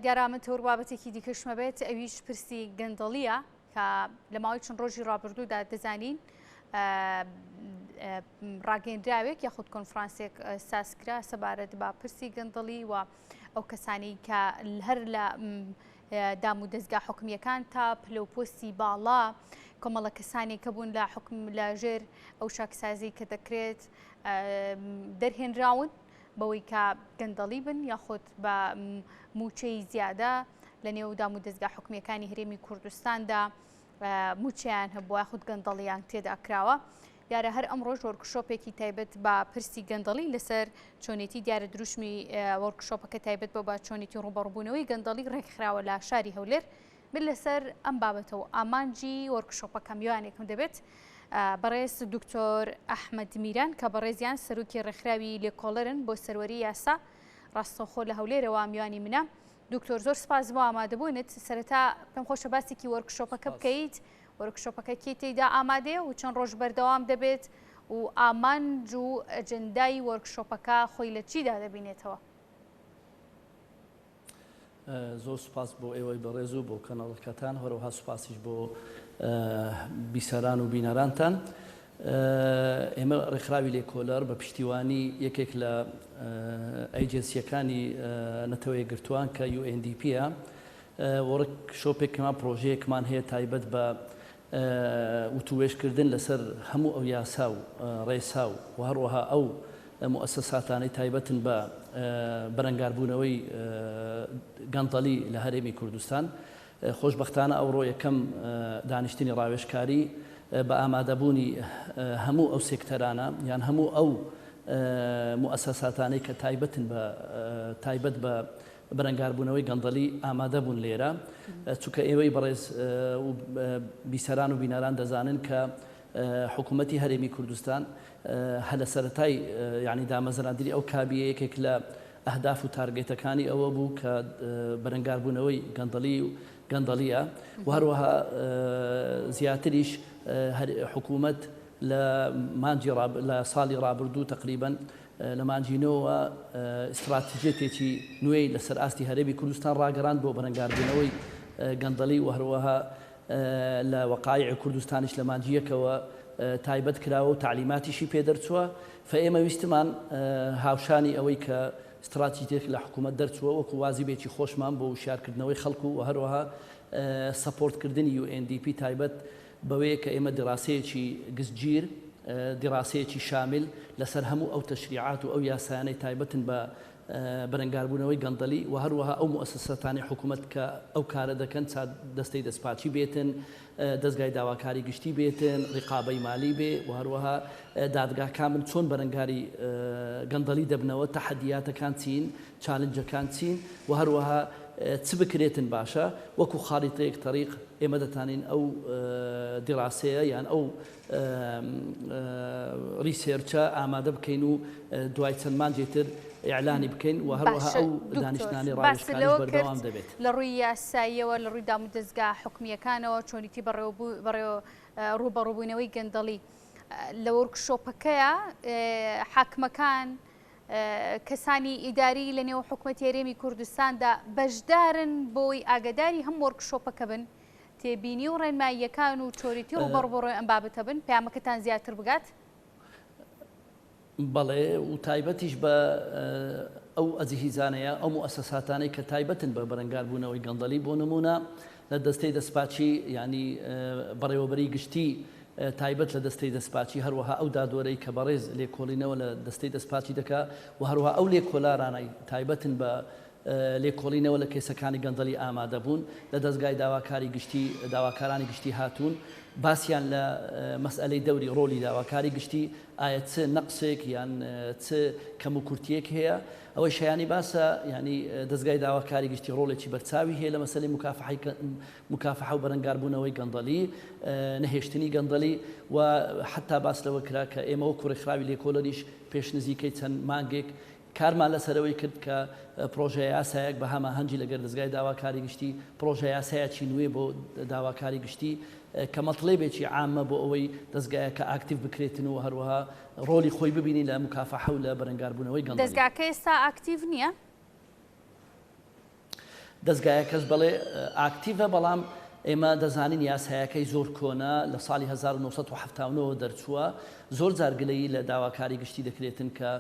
دیارە من تەور بابەتێکی دیکەشمە بێت ئەویش پرسی گەندەڵیە کە لە ماوەی چەند ڕۆژی ڕابردوودا دەزانین ڕاگەندراوێک یاخود کۆنفرانسێک سازکرا سەبارەت بە پرسی گەندەڵی و ئەو کەسانی کە هەر لە دام و دەستگا حکومیەکان تا پلە و پۆستی باڵا کۆمەڵە کەسانێک کە بوون لە حکم لە ژێر ئەو چاکسازی کە دەکرێت دەرهێنراون بەوەی کە گەندەڵی بن یاخود بە مووچەی زیادە لە نێو دام و دەزگا حکومیەکانی هەرێمی کوردستاندا مووچەیان هەبووە یاخود گەندەڵیان تێدا کراوە. دیارە هەر ئەمڕۆش وۆرکشۆپێکی تایبەت بە پرسی گەندەڵی لەسەر چۆنێتی دیارە دروشمی وۆرکشۆپەکە تایبەت بە بە چۆنێتی ڕووبەڕووبوونەوەی گەندەڵی ڕێکخراوە لە شاری هەولێر. من لەسەر ئەم بابەتە و ئامانجی وۆرکشۆپەکە میوانێکم دەبێت بەڕێز دکتۆر ئەحمەد میران کە بەڕێزیان سەرۆکی ڕێکخراوی لێکۆڵەرن بۆ سەروەری یاسا ڕاستەوخۆ لە هەولێرەوە میوانی منە. دکتۆر زۆر سپاس بۆ ئامادەبوونت. سەرەتا پێم خۆشە باسێکی وۆرکشۆپەکە بکەیت، وۆرکشۆپەکە کێ تێیدا ئامادەیە و چەند ڕۆژ بەردەوام دەبێت و ئامانج و ئەجندای وۆرکشۆپەکە خۆی لە چیدا دەبینێتەوە؟ زۆر سوپاس بۆ ئێوەی بەڕێز و بۆ کەناڵەکەتان، هەروەها سوپاسیش بۆ بیسەران و بینەرانتان. ئێمە ڕێکخراوی لێکۆلەر بە پشتیوانی یەکێک لە ئەیجنسیەکانی نەتەوە یەکگرتووان کە UNDP ە وەرک شۆپێکمان پرۆژەیەکمان هەیە تایبەت بە وتووێژکردن لەسەر هەموو ئەو یاسا و ڕێسا و هەروەها ئەو موئەسەساتانەی تایبەتن بە بەرەنگاربوونەوەی گەندەڵی لە هەرێمی کوردستان. خۆشبەختانە ئەوڕۆ یەکەم دانیشتنی ڕاوێژکاری بە ئامادەبوونی هەموو ئەو سێکتەرانە یان هەموو ئەو موئەسەساتانەی کە تایبەتن بە تایبەت بە بەرەنگاربوونەوەی گەندەڵی ئامادە بوون لێرە، چونکە ئێوەی بەڕێز و بیسەران و بینەران دەزانن کە حکوومەتی هەرێمی کوردستان هەر لە سەرەتای یانی دامەزراندنی ئەو کابیە یەکێک لە ئەهداف و تارگێتەکانی ئەوە بوو کە بەرەنگاربوونەوەی گەندەڵی و گەندەڵیە و هەروەها زیاتریش حکوومەت لە مانگی لە ساڵی ڕابردوو تەقریبەن لە مانگی نۆوە ستراتیژیەتێکی نوێی لەسەر ئاستی هەرێمی کوردستان ڕاگەراند بۆ بەرەنگاربوونەوەی گەندەڵی و هەروەها لە وەقایعی کوردستانیش لە مانگی یەکەوە تایبەت کراوە و تەعلیماتیشی پێ دەرچووە فە ئێمە ویستمان هاوشانی ئەوەی کە ستراتیژیەتێک لە حکوومەت دەرچووە وەکو وازیبێکی خۆشمان بۆ وشیارکردنەوەی خەڵک و هەروەها سەپۆرتکردنی UNDP تایبەت بەوەیە کە ئێمە دیراسەیەکی گشتگیر، دیراسەیەکی شامل لەسەر هەموو ئەو تەشریعات و ئەو یاسایانەی تایبەتن بە بەرەنگاربوونەوەی گەندەلی و هەروەها ئەو موئەسەساتانەی حکوومەت کە ئەو کارە دەکەن چا دەستەی دەستپاکی بێتن، دەزگای داواکاری گشتی بێتن، ڕیقابەی مالی بێ و هەروەها دادگاکان بن چۆن بەرەنگاری گەندەلی دەبنەوە، تەحەدیاتەکان چین، چالنجەکان چین و هەروەها چ بکرێتن باشە وەکو خاریتەیەک تەریق ئێمە دەتانین ئەو دیراسەیە یان ئەو research ە ئامادە بکەین و دوای چەند مانگێ تر ئیعلانی بکەین و هەروەها باشە ئەو دکتۆر دانیشتنانەی باست ڕاوێژکاریش لەوە کرد بەردەوام دەبێت. لە ڕووی یاساییەوە لە ڕووی دامودەزگا حکومییەکانەوە چۆنیتی بەڕێوەبوو بەڕێوە ڕووبەڕووبوونەوەی گەندەڵی لە وۆرکشۆپەکەیا حاکمەکان کەسانی ئیداری لە نێو حکومەتی هەرێمی کوردستاندا بەشدارن بۆی ئاگەداری هەم وۆرکشۆپەکە بن، تێبینی و ڕێنماییەکان و چۆریتی ڕووبەڕووبوونەوەی ئەم بابەتە بن، پەیامەکەتان زیاتر بگات؟ بەڵێ و تایبەتیش بە ئەو ئەجهیزانەیە، ئەو موئەسەساتانەی کە تایبەتن بە بەرەنگاربوونەوەی گەندەڵی، بۆ نموونە لە دەستەی دەستپاکی یانی بەڕێوەبەری گشتی تایبەت لە دەستەی دەستپاکی، هەروەها ئەو دادوەرەی کە بەڕێز لێکۆڵینەوە لە دەستەی دەستپاکی دەکا و هەروەها ئەو لێکۆلارانەی تایبەتن بە لێکۆڵینەوە لە کەیسەکانی گەندەڵی ئامادەبوون، لە دەزگای داواکاری گشتی داواکارانی گشتی هاتوون باسیان لە مەسئەلەی دەوری ڕۆلی داواکاری گشتی ئایا چ نەقسێک یان چ کەموکورتییەک هەیە ئەوەی شایانی باسە یانی دەزگای داواکاری گشتی ڕۆڵێکی بەرچاوی هەیە لە مەسەلەی موکافەحەی موکافەحە و بەرەنگاربوونەوەی گەندەڵی، نەهێشتنی گەندەڵی و حەتتا باس لەوە کرا کە ئێمە وەکو ڕێکخراوی لێکۆڵەریش پێش نزیکەی چەند مانگێک کارمان لەسەرەوەی کرد کە پڕۆژەیاسایەک بە هەماهەنگی لەگەر دەزگای داواکاری گشتی پڕۆژەیاسایەکی نوێ بۆ داواکاری گشتی کە مەتڵێبێکی عامە بۆ ئەوەی دەزگایەکە ئاکتیڤ بکرێتن و هەروەها ڕۆلی خۆی ببینی لە موکافەحە و لە بەرەنگاربوونەوەی گەندەڵی. دەزگاکە ئێستا ئاکتیڤ نییە؟ دەزگایەکەش بەڵێ ئاکتیڤە بەڵام ئێمە دەزانین یاسایەکەی زۆر کۆنە لە ساڵی 1970 ەوە دەرچووە زۆر جار گلەیی لە داواکاری گشتی دەکرێتن کە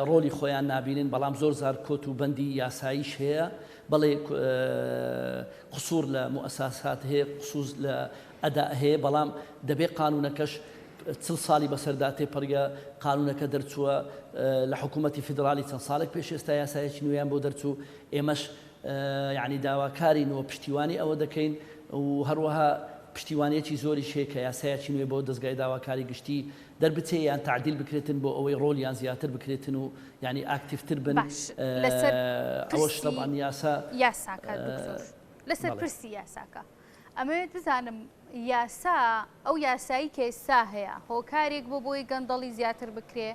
ڕۆلی خۆیان نابینن بەڵام زۆر جار کۆت و بەندی یاساییش هەیە بەڵێ قسوور لە موئەساسات هەیە قسوز لە ئەداء هەیە بەڵام دەبێ قانوونەکەش 40 ساڵی بەسەردا تێپەڕیە قانوونەکە دەرچووە لە حکوومەتی فیدراڵی چەند ساڵێک پێش ئێستا یاسایەکی نوێیان بۆ دەرچوو ئێمەش یانی داواکارین و پشتیوانی ئەوە دەکەین و هەروەها پشتیوانیەکی زۆریش هەیە کە یاسایەکی نوێ بۆ دەزگای داواکاری گشتی دەربچێ یان تەعدیل بکرێتن بۆ ئەوەی ڕۆلیان زیاتر بکرێتن و یانی ئاکتیڤتر بن باش لەسەر ئەوەش پرسی تەبعەن یاسا یاساکە دکتۆر لەسەر بەڵێ. پرسی یاساکە ئەمەوێت بزانم یاسا ئەو یاسایی کە ئێستا هەیە هۆکارێک بۆ بۆی گەندەڵی زیاتر بکرێ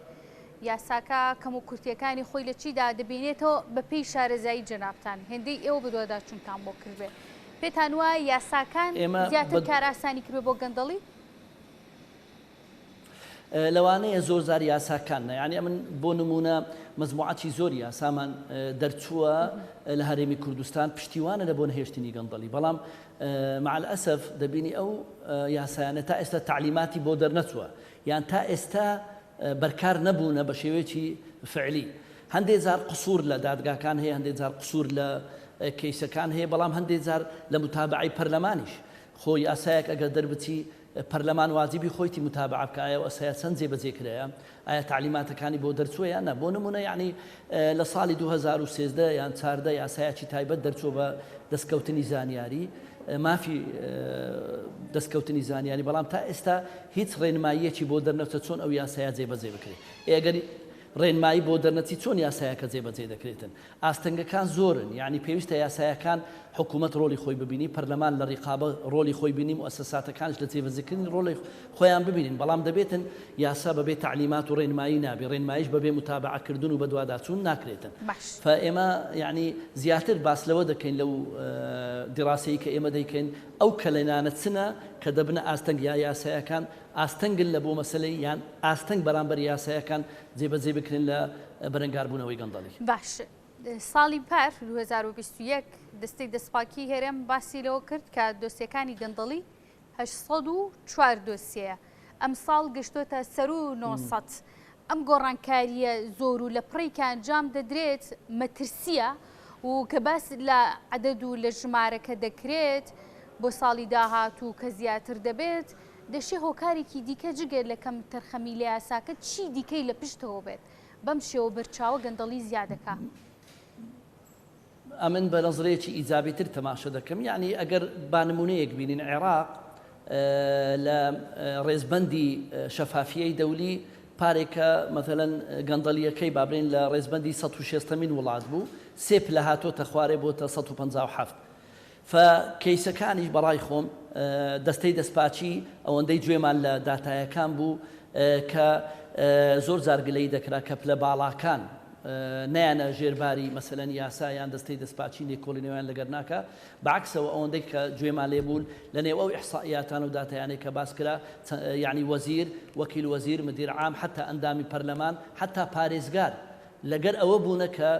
یاساکە کەم و کورتیەکانی خۆی لە چیدا دەبینێتەوە بە پێی شارەزایی جەنابتان هێندەی ئێوە بەدواداچوونتان بۆ کردبێ پێتان وایە یاساکان ئێمە زیاتر بە کارئاسانی کردبێ بۆ گەندەڵی؟ لەوانەیە زۆر جار یاساکان نا یانی ئەمن بۆ نموونە مەجموعەکی زۆر یاسامان دەرچووە لە هەرێمی کوردستان پشتیوانە لە بۆ نەهێشتنی گەندەڵی بەڵام مع الاسف دەبینی ئەو یاسایانە تا ئێستا تەعلیماتی بۆ دەرنەچووە یان تا ئێستا بەرکار نەبوونە بە شێوەیەکی فعلی هەندێ جار قسوور لە دادگاکان هەیە هەندێ جار قسوور لە کەیسەکان هەیە بەڵام هەندێ جار لە متابعەی پەرلەمانیش خۆ یاسایەک ئەگەر دەربچی پەرلەمان واجبی خۆیتی متابعە بکا ئایا ئەو یاسایە چەند جێبەجێ کرایە ئایا تەعلیماتەکانی بۆ دەرچووە یان نا بۆ نمونە یەعنی لە ساڵی 2013 یان 14 یاسایەکی تایبەت دەرچووە بە دەستکەوتنی زانیاری مافی دەستکەوتنی زانیاری بەڵام تا ئێستا هیچ ڕێنماییەکی بۆ دەرنەچە چۆن ئەو یاسایە جێبەجێ بکرێت ئەگەر ڕێنمایی بۆ دەرنەچی چۆن یاسایەکە جێبەجێ دەکرێتن ئاستەنگەکان زۆرن یانی پێویستە یاسایەکان حکومەت ڕۆڵی خۆی ببینی پەرلەمان لە ڕیقابە ڕۆڵی خۆی بینی موئەسەساتەکانیش لە جێبەجێکردنی ڕۆڵی خۆیان ببینن بەڵام دەبێتن یاسا بەبێ تەعلیمات و ڕێنمایی نابێ ڕێنماییش بەبێ موتابەعە کردن و بەدواداچوون ناکرێتن باش. فە ئێمە یانی زیاتر باس لەوە دەکەین لەو دیڕاسەی کە ئێمە دەیکەین ئەو کەلێنانە چنە کە دەبنە ئاستەنگ یا یاسایەکان ئاستەنگن لە بۆ مەسەلەی یان ئاستەنگ بەرامبەر یاسایەکان جێبەجێ بکرێن لە بەرەنگاربوونەوەی گەندەڵی. باش ساڵی پار 2021 دەستەی دەستپاکی هەرێم باسی لەوە کرد کە دۆسیەکانی گەندەڵی 804 دۆسیەیە ئەمساڵ گەشتۆتە سەروو 900 ئەم گۆڕانکارییە زۆر و لە پڕی کە ئەنجام دەدرێت مەترسییە و کە باس لە عەدەد و لە ژمارەکە دەکرێت بۆ ساڵی داهاتوو کە زیاتر دەبێت دەشێ هۆکارێکی دیکە جگە لە کەمتەرخەمی لە یاساکە چی دیکەی لە پشتەوە بێت بەم شێوە بەرچاوە گەندەڵی زیاد دەکا؟ ئەمن بە نەزرەیەکی ئیجابی تر تەماشە دەکەم یەعنی ئەگەر با نمونەیەک بینین عێراق لە ڕێزبەندی شەفافیەی دەولی پارێکە مەثەلەن گەندەڵیەکەی با بڵێین لە ڕێزبەندی 160 مین وڵات بوو سێ پلە هاتۆتە خوارێ بۆتە 157 فە کەیسەکانیش بەڕای خۆم دەستەی دەستپاکی ئەوەندەی گوێمان لە داتایەکان بوو کە زۆر جار گلەیی دەکرا کە پلە باڵاکان نەیانە ژێر باری مەسەلەن یاسا یان دەستەی دەستپاکی لێکۆڵینەوەیان لەگەر ناکا بەعەکسەوە ئەوەندەی کە گوێمان لێ بوون لە نێو ئەو ئیحسائیاتان و داتایانەی کە باس کرا یەعنی وەزیر وەکیل وەزیر مدیر عام حەتا ئەندامی پەرلەمان حەتا پارێزگار لەگەر ئەوە بوونە کە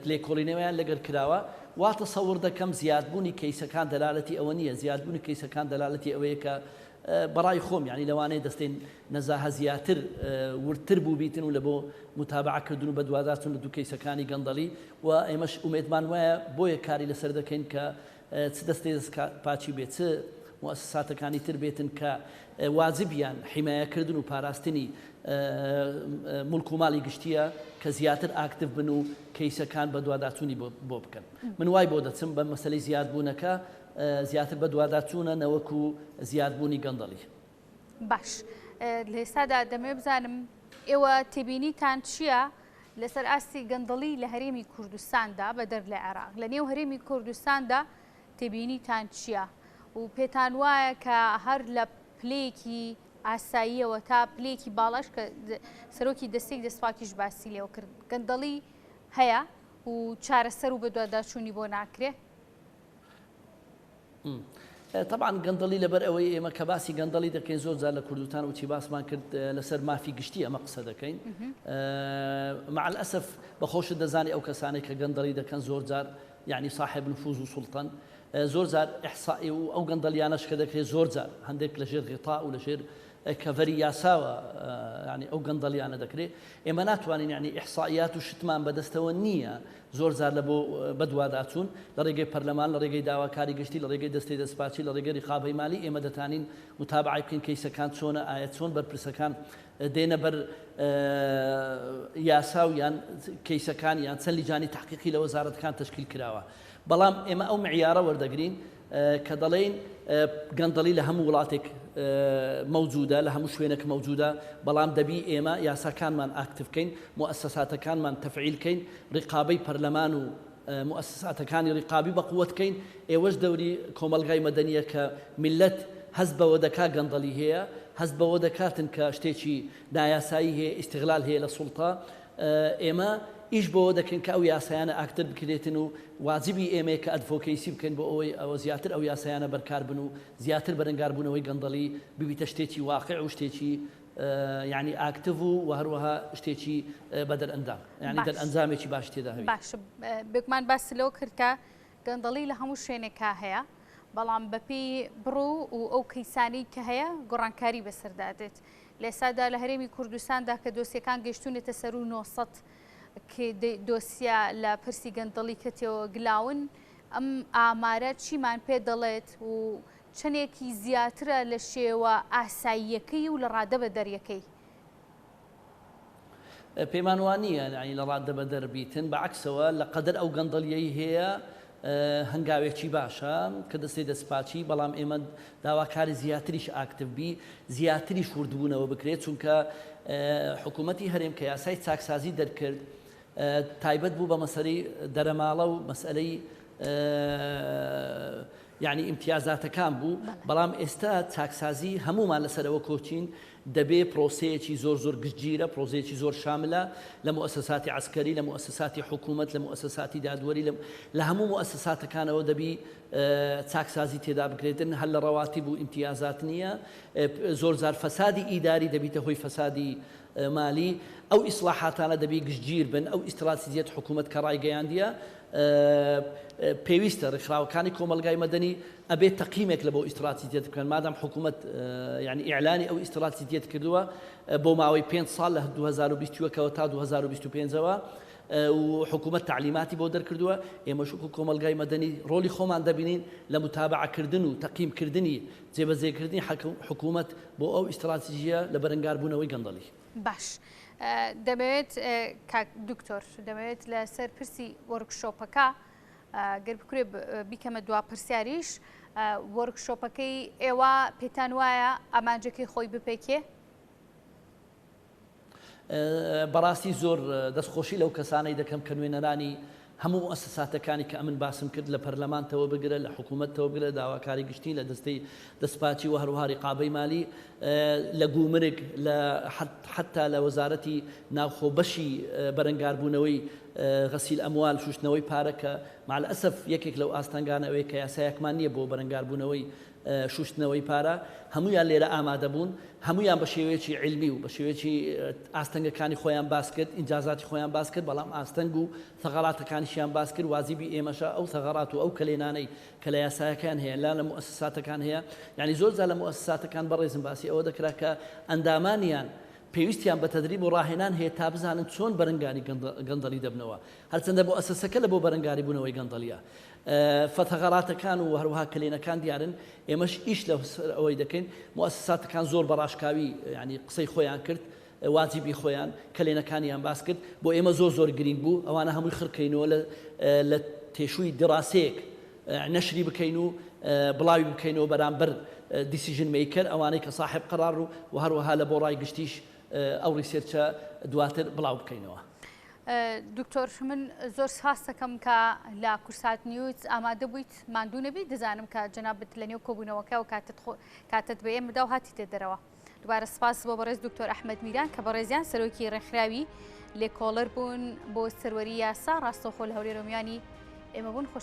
لێکۆڵینەوەیان لەگەر کراوە، وا تەسەور دەکەم زیادبوونی کەیسەکان دەلالەتی ئەوە نییە، زیادبوونی کەیسەکان دەلالەتی ئەوەیە کە بەڕای خۆم یانی لەوانەیە دەستەی نەزاهە زیاتر وردتر بووبیتن و لە بۆ موتابەعە کردن و بەدواداچوون لە دوو کەیسەکانی گەندەڵی و ئێمەش ئومێدمان وایە بۆیە کاری لەسەر دەکەین کە چ دەستەی دەستپاکی بێت چ موئەسەساتەکانی تر بێتن کە واجبیان حیمایەکردن و پاراستنی موڵک و ماڵی گشتیە کە زیاتر ئاکتڤ بن و کەیسەکان بەدواداچوونی بۆ بکەن من وای بۆ دەچم بە مەسەلەی زیادبوونەکە زیاتر بەدواداچوونە نەوەکو زیادبوونی گەندەڵی. باش لە ئێستادا دەمەوێت بزانم ئێوە تێبینیتان چییە لەسەر ئاستی گەندەڵی لە هەرێمی کوردستاندا بەدەر لە عێراق لە نێو هەرێمی کوردستاندا تێبینیتان چییە و پێتان وایە کە هەر لە پلەیەکی ئاساییەوە تا پلەیەکی باڵاش کە سەرۆکی دەستەی دەستپاکیش باسی لێوە کرد گەندەڵی هەیە و چارەسەر و بەدواداچوونی بۆ ناکرێ؟ تەبعەن گەندەڵی لەبەر ئەوەی ئێمە کە باسی گەندەڵی دەکەین زۆر جار لە کوردستان وتی باسمان کرد لەسەر مافی گشتی ئەمە قسە دەکەین مع الاسف بە خۆشت دەزانی ئەو کەسانەی کە گەندەڵی دەکەن زۆر جار یعنی ساحێب نفوز و سوڵتەن. زۆر جار ئیحسائی و ئەو گەندەڵیانەش کە دەکرێت زۆر جار هەندێک لە ژێر غیتاء و لە ژێر کەڤەری یاساوە یعنی ئەو گەندەڵیانە دەکرێت. ئێمە ناتوانین یعنی ئیحسائیات و شتمان بەدەستەوە نییە زۆر جار لە بۆ بەدواداچوون لە ڕێگەی پەرلەمان، لە ڕێگەی داواکاری گشتی، لە ڕێگەی دەستەی دەستپاکی، لە ڕێگەی ڕیقابەی مالی ئێمە دەتانین متابەعەی بکەین کەیسەکان چۆنە، ئایا چۆن بەرپرسەکان دێنە بەر یاسا و یان کەیسەکان یان چەند لیجانی تەحقیقی لە وەزارەتەکان تەشکیل کراوە. بەڵام ئێمە ئەو معیارە وەردەگرین کە دەڵێین گەندەڵی لە هەموو وڵاتێک مەوجودە، لە هەموو شوێنێک مەوجودە، بەڵام دەبی ئێمە یاساکانمان ئاکتیڤ کەین، موئەسەساتەکانمان تەفعیل کەین، ڕیقابەی پەرلەمان و موئەسەساتەکانی ڕیقابی بەقوەت کەین، ئێوەش دەوری کۆمەڵگای مەدەنیە کە میللەت هەست بەوە دەکا گەندەڵی هەیە، هەست بەوە دەکاتن کە شتێکی نایاسایی هەیە، ئیستغلال هەیە لە سوڵتە، ئێمە ئیش بەوە دەکەین کە ئەو یاسایانە ئاکتر بکرێتن و واجبی ئێمەیە کە advocacy بکەین بۆ ئەوەی ئەوە زیاتر ئەو یاسایانە بەرکار بن و زیاتر بەرەنگاربوونەوەی گەندەڵی ببیتە شتێکی واقع و شتێکی یانی ئاکتڤ و وە هەروەها شتێکی بە دەرئەندام یانی دەرئەنجامێکی باشی تێدا هەبیت. باشە بێگومان باست لەوە کرد کە گەندەڵی لە هەموو شوێنێکا هەیە بەڵام بەپێی بڕ و ئەو کەیسانەی کە هەیە گۆڕانکاری بەسەردا دێت لە ئێستادا لە هەرێمی کوردستاندا کە دۆسیەکان گەیشتوونەتە سەروو 900 دۆسیە لە پرسی گەندەڵی کە تێوە گلاون ئەم ئامارە چیمان پێ دەڵێت و چەندێکی زیاترە لە شێوە ئاساییەکەی و لە ڕادەبەدەریەکەی؟ پێمان وا نییە یانی لە ڕادەبەدەر بیتن، بە عەکسەوە لە قەدەر ئەو گەندەڵییەی هەیە هەنگاوێکی باشە کە دەستەی دەستپاکی، بەڵام ئێمە داواکاری زیاتریش ئاکتڤ بی، زیاتریش وردبوونەوە بکرێت، چونکە حکوومەتی هەرێم کە یاسای چاکسازی دەرکرد تایبەت بوو بە مەسەلەی دەرەماڵە و مەسەلەی یانی ئیمتیازاتەکان بوو، بەڵام ئێستا چاکسازی هەموومان لەسەر ئەوە کۆکین دەبێ پرۆسەیەکی زۆر زۆر گشتگیرە، پرۆسەیەکی زۆر شاملە لە موئەسەساتی عەسکەری، لە موئەسەساتی حکوومەت، لە موئەسەساتی دادوەری، لە هەموو موئەسەساتەکانەوە دەبی چاکسازی تێدا بکرێتن، هەر لە ڕەواتیب و ئیمتیازات نییە، زۆر جار فەسادی ئیداری دەبیتە هۆی فەسادی مالی، ئەو ئیسڵاحاتانە دەبی گشتگیر بن، ئەو ئیستراتیجیەت حکوومەت کە ڕایگەیاندیە پێویستە ڕێکخراوەکانی کۆمەڵگای مەدەنی ئەبێ تەقیمێک لە بۆ ئیستراتیجیەت بکەن مادام حکوومەت یعنی ئیعلانی ئەو ئیستراتیجیەت کردووە بۆ ماوەی پێنج ساڵ لە 2021ەوە تا 2025ەوە و حکوومەت تەعلیماتی بۆ دەرکردووە ئێمەش وەکو کۆمەڵگای مەدەنی ڕۆڵی خۆمان دەبینین لە متابعەکردن و تەقیمکردنی جێبەجێکردنی حکوومەت بۆ ئەو ئیستراتیجیە لە بەرەنگاربوونەوەی گەندەڵی. باش دەمەوێت کاک دکتۆر دەمەوێت لەسەر پرسی وۆرکشۆپەکە گەر بکرێ بیکەمە دوا پرسیاریش وۆرکشۆپەکەی ئێوە پێتان وایە ئامانجەکەی خۆی بپێکێ؟ بەڕاستی زۆر دەستخۆشی لەو کەسانەی دەکەم کە نوێنەرانی هەموو موئەسەساتەکانی کە ئەمن باسم کرد لە پەرلەمانتەوە بگرە لە حکوومەتەوە بگرە داواکاری گشتی لە دەستەی دەستپاکی و هەروەها ریقابەی مالی لە گومرگ لە حەتا لە وەزارەتی ناوخۆ بەشی بەرەنگاربوونەوەی غسیل اموال شوشتنەوەی پارە کە مع الاسف یەکێک لەو ئاستەنگانە ئەوەیە کە یاسایەکمان نییە بۆ بەرەنگاربوونەوەی شوشتنەوەی پارە، هەموویان لێرە ئامادەبوون، هەموویان بە شێوەیەکی عیلمی و بە شێوەیەکی ئاستەنگەکانی خۆیان باس کرد، ئینجازاتی خۆیان باس کرد، بەڵام ئاستەنگ و ثەغەراتەکانیشیان باس کرد، واجبی ئێمەشە ئەو ثەغەرات و ئەو کەلێنانەی کە لە یاسایەکان هەیە، لا لە موئەسەساتەکان هەیە، یانی زۆر جار لە موئەسەساتەکان بەڕێزم باسی ئەوە دەکرا کە ئەندامانیان پێویستیان بە تەدریب و ڕاهێنان هەیە تا بزانن چۆن بەرەنگاری گەندەڵی دەبنەوە، هەرچەندە موئەسەسەکە لە بۆ بەرەنگاری بوونەوەی گەندەڵیە. فەتەغەراتەکان و هەروەها کەلێنەکان دیارن، ئێمەش ئیش لەسەر ئەوەی دەکەین، موئەسەساتەکان زۆر بە ڕاشکاوی یانی قسەی خۆیان کرد، واجبی خۆیان، کەلێنەکانیان باس کرد، بۆ ئێمە زۆر زۆر گرینگ بوو ئەوانە هەمووی خڕ کەینەوە لە لە تێشووی دیراسەیەک نەشری بکەین و بڵاوی بکەینەوە بەرامبەر decision maker ئەوانەی کە ساحێب قەرار و هەروەها لە بۆ ڕای گشتیش ئەو research ە دواتر بڵاو بکەینەوە. دکتۆر من زۆر سپاست دەکەم کە لە کوردسات نیوز ئامادە بوویت ماندوو نەبی دەزانم کە جەنابت لە نێو کۆبوونەوەکە و کاتت کاتت بە ئێمە دا و هاتیتە دەرەوە دوبارە سپاس بۆ بەڕێز دکتۆر ئەحمەد میران کە بەڕێزیان سەرۆکی ڕێکخراوی لێکۆڵەر بوون بۆ سەروەری یاسا ڕاستەوخۆ لە هەولێرەوە میوانی ئێمە بوون خۆش.